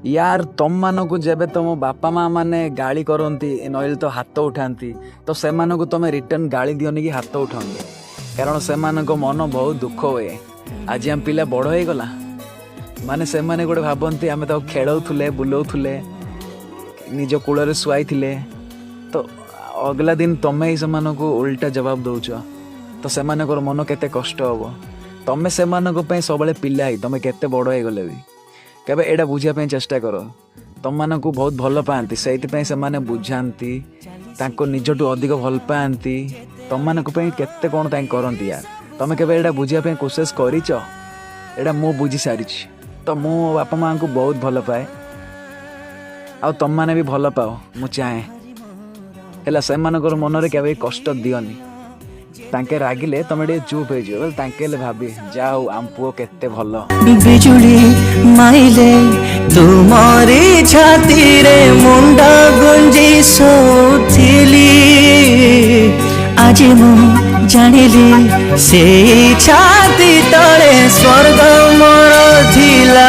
ୟାର, ତମମାନଙ୍କୁ ଯେବେ ତମ ବାପା ମା ମାନେ ଗାଳି କରନ୍ତି, ନହେଲେ ତ ହାତ ଉଠାନ୍ତି, ତ ସେମାନଙ୍କୁ ତମେ ରିଟର୍ନ ଗାଳି ଦିଅନି କି ହାତ ଉଠାଅନି, କାରଣ ସେମାନଙ୍କ ମନ ବହୁତ ଦୁଃଖ ହୁଏ। ଆଜି ଆମ ପିଲା ବଡ଼ ହେଇଗଲା ମାନେ ସେମାନେ ଗୋଟେ ଭାବନ୍ତି, ଆମେ ତାକୁ ଖେଳଉଥିଲେ, ବୁଲଉଥିଲେ, ନିଜ କୂଳରେ ଶୁଆଇଥିଲେ, ତ ଅଗଲା ଦିନ ତମେ ହିଁ ସେମାନଙ୍କୁ ଉଲ୍ଟା ଜବାବ ଦଉଛ, ତ ସେମାନଙ୍କର ମନ କେତେ କଷ୍ଟ ହବ। ତମେ ସେମାନଙ୍କ ପାଇଁ ସବୁବେଳେ ପିଲା ହିଁ, ତମେ କେତେ ବଡ଼ ହେଇଗଲେ ବି। କେବେ ଏଇଟା ବୁଝିବା ପାଇଁ ଚେଷ୍ଟା କର। ତମମାନଙ୍କୁ ବହୁତ ଭଲ ପାଆନ୍ତି, ସେଇଥିପାଇଁ ସେମାନେ ବୁଝାନ୍ତି। ତାଙ୍କ ନିଜଠୁ ଅଧିକ ଭଲ ପାଆନ୍ତି। ତମମାନଙ୍କ ପାଇଁ କେତେ କ'ଣ ତାଙ୍କ କରନ୍ତି ୟାର। ତମେ କେବେ ଏଇଟା ବୁଝିବା ପାଇଁ କୋସିସ କରିଛ? ଏଇଟା ମୁଁ ବୁଝି ସାରିଛି। ତ ମୁଁ ମୋ ବାପା ମାଆଙ୍କୁ ବହୁତ ଭଲ ପାଏ ଆଉ ତମମାନେ ବି ଭଲ ପାଅ ମୁଁ ଚାହେଁ। ହେଲା, ସେମାନଙ୍କର ମନରେ କେବେ ବି କଷ୍ଟ ଦିଅନି। ତାଙ୍କେ ରାଗିଲେ ତମେ ଟିକେ ଚୁପ୍ ହେଇଯିବ ବୋଲେ ତାଙ୍କେ ହେଲେ ଭାବି, ଯାହା ହଉ, ଆମ ପୁଅ କେତେ ଭଲ। ବିଜୁଳି ମାଇଲେ ତୁମରି ଛାତିରେ ମୁଣ୍ଡ ଗୁଞ୍ଜି ଶୋଉଥିଲି। ଆଜି ମୁଁ ଜାଣିଲି, ସେଇ ଛାତି ତଳେ ସ୍ୱର୍ଗ ମୋର ଥିଲା।